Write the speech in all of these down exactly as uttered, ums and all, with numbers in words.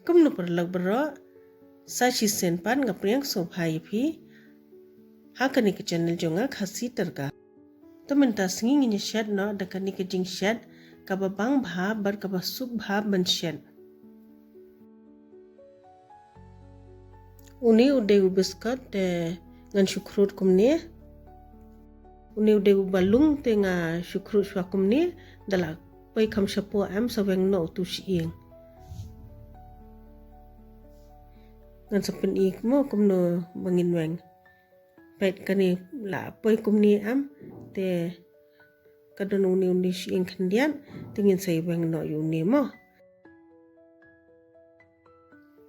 Kumno paralok baroh, sa shisien pat nga pdiang sngewbha ïa phi ha kane ka channel jong nga, Khasi Tyrka. Te mynta sngi ngin ïa shet noh da kane ka jingshet kaba bang bha bad kaba suk bha ban shet. Une u dei u biskot te ngan shu khrud kumne. Une u dei uba lung te nga shu khrud shuwa kumne, da la poi kham shapoh em sa weng noh utu shyieng. Ngan sa pyni mo kumno ba ngin weng. Peit kane la poi kumne em, te ka don une, une shyieng khyndiat, te ngin sa ïa weng noh ïa une mo.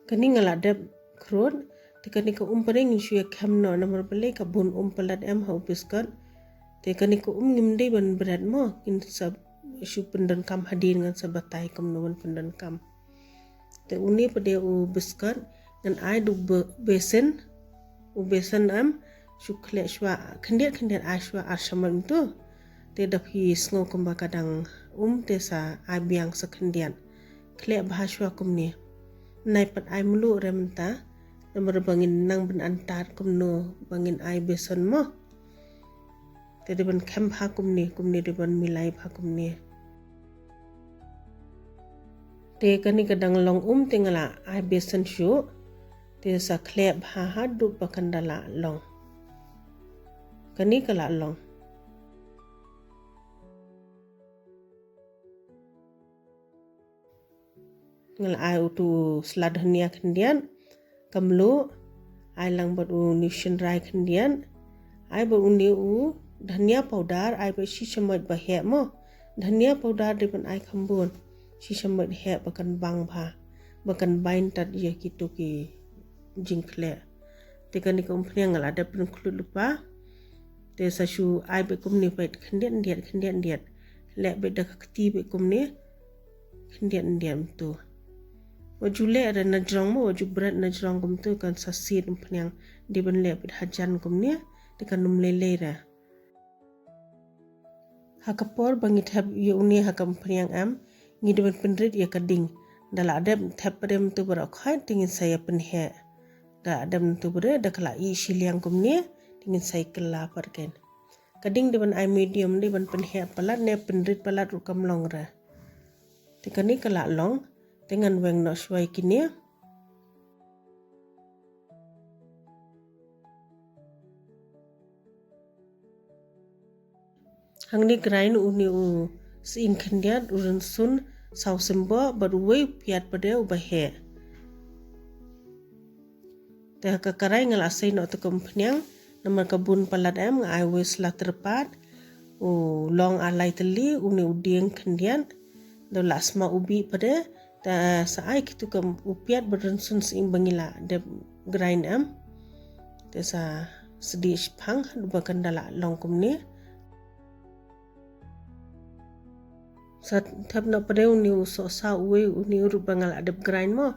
Kane nga la dep khrud, te kane ka um pat ngin shu ïa khem noh namar balei ka bun um palat em ha u biskot. Te kane ka um ngim dei ban bret mo, ngin sa shu pyndonkam hadien, ngan sa batai kumno ban pyndonkam. Te une pat de u biskot ngan ai da u be-, besan, u besan em shu khleh shuwa khyndiat khyndiat, ai shuwa ar shamoit mynta. Te da phi sngew kumba ka dang um te sa ai biang sa khyndiat. Khleh bha shuwa kumne. Nai pat ai mluh re mynta. Namar ba ngin nang ban antad kumno ba ngin ai besan mo. Te dei ban khem bha kumne, kumne dei ban milai bha kumne. Te kane ka dang long um te nga la ai besan shuh. Te sa khleh bha haduh ba kan da la long. Kane ka la long. Nga la ai utu sla dhania khyndiat, ka mluh, ai lang bad une u shynrai khyndiat, ai bad une u dhania powder, ai bad shi shamoit ba heh mo. Dhania powder dei ban ai kham bun, shi shamoit heh ba kan bang bha, ba kan bind tad ïa kitu ki jingkhleh. Te kane ka umphniang nga la dep pynkhlud lypa. Te sa shu ai beit kumne beit khyndiat khyndiat khyndiat khyndiat. Leh beit da ka kti beit kumne khyndiat khyndiat mynta. Wat ju leh re na jrong mo, wat ju bret na jrong kumta kan sa siat umphniang. Dei ban leh beit hajan kumne, te kan ym lei lei re. Ha ka por ba ngi thep ïa une ha ka umphniang em, ngi dei ban pynrit ïa ka ding. Da la dep thep pat de mynta baroh khoit te ngin sa ïa pynheh. Da la dep mynta pat de, da ka la ih shiliang kumne, te ngin sa ïa kylla pat ken. Ka ding dei ban ai medium, dei ban pynheh palat ne pynrit palat ruh kam long re. Te kane ka la long, te ngan weng noh shuwa ïa kine. Hangne grind une u sying khyndiat, u rynsun saw symboh bad uwei u piat pat de uba heh. Te ha ka karai nga la sei noh te ka umphniang, namar ka bun palat em, nga ai uwei sla tyrpad, u long ar lai tylli, une u dieng khyndiat, da la sma u bih pat de, te sa ai kitu ka u piat bad rynsun sying ba ngi la dep grind em. Te sa sdieh shiphang, haduh ba kan da la long kumne. Sa thep noh pat de une u sohsaw uwei, une u ruh ba nga la dep grind mo,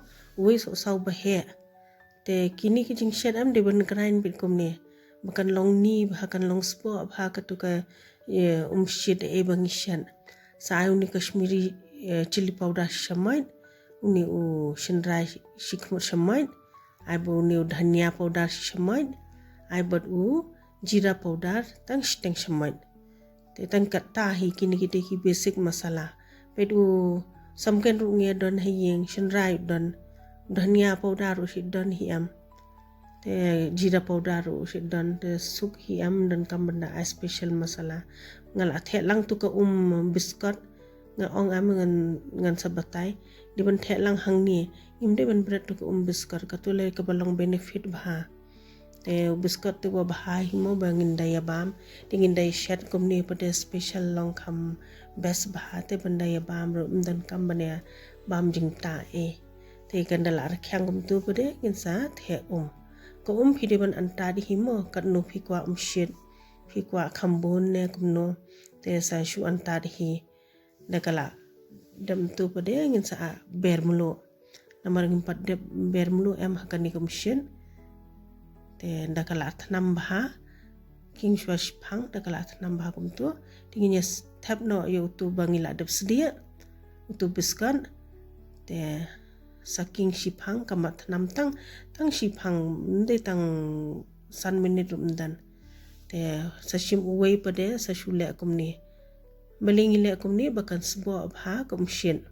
uwei sohsaw ba heh. Te kine ki jingshet em dei ban grind beit kumne. Ba kan long ni bha, kan long spot bha katu ka, eh, umshit eh ba ngi shet. Sa ai une u Kashmiri, eh, chilli powder shi shamoit, une u shynrai shi khmut shamoit, ai bad une u dhania powder shi shamoit, ai bad u jeera powder tang shiteng shamoit. Te tang katta hi, kine ki dei ki basic masala. Peit u samken ruh ngi don ha ïing, shynrai u don, dhania powder ruh shi don hi em. Te jeera powder ruh shi don, te suk hi em, donkam ban da ai special masala. Nga la theh lang tu ka um biskot, nga ong em ngan, ngan sa batai. Dei ban theh lang hangne, ngim dei ban bret tu ka um biskot, katu lei kaba long benefit bha. Te u biskot te uba bha hi mo ba ngin da ïa bam. Te ngin da ïa shet kumne pat de special long kham best bha te ban da ïa bam ruh ym donkam ban ïa bam jingtah eh. Te kan da la rkhiang kumtu pat de ngin sa theh um. Ka um phi dei ban antad hi mo katno phi kwah umshit. Phi kwah kham bun ne kumno. Te sa shu antad hi. Da ka la dep mynta pat de ngin sa ber mluh. Namar ngim pat dep ber mluh em ha kane ka machine. Te da ka la thnam bha. Khing shuwa shiphang da ka la thnam bha kumtu. Te ngin ïa thep noh ïa utu ba ngi la dep sdieh. Utu biskot. Te Sa king shiphang, ka mat thnam tang, tang shiphang, ym dei tang san minit ruh ym don. Te sa shim uwei pat de, sa shu leh kumne. Balei ngi leh kumne, ba kan sboh bha kum shit.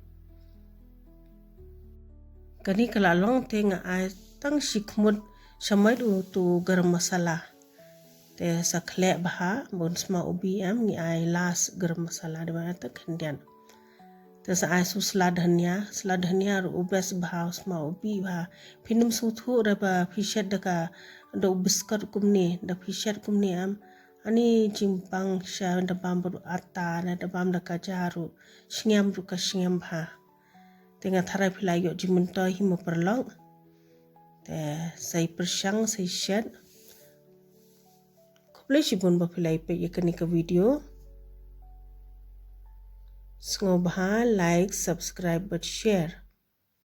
Kane ka la long te nga ai tang shi khmut shamait uto garam masala. Te sa khleh bha, bun sma u bih em, ngi ai last garam masala, dei ba ai tang khyndiat. Te sa ai sa sla dhania, sla dhania ruh u best bha, u sma u bih bha. Phin ym sngewthuh da ba phi shet da ka, da u biskot kumne, da phi shet kumne em. Ani jingpang sha da bam bad u atta, da bam da ka ja ruh, sngem ruh ka sngem bha. Te nga tharai phi la ïoh jingmyntoi hi mo paralok. Te sa ïa pyrshang, sa ïa shet. Khublei shibun ba phi la ïa peit ïa kane ka video. Sngewbha like, subscribe bad share.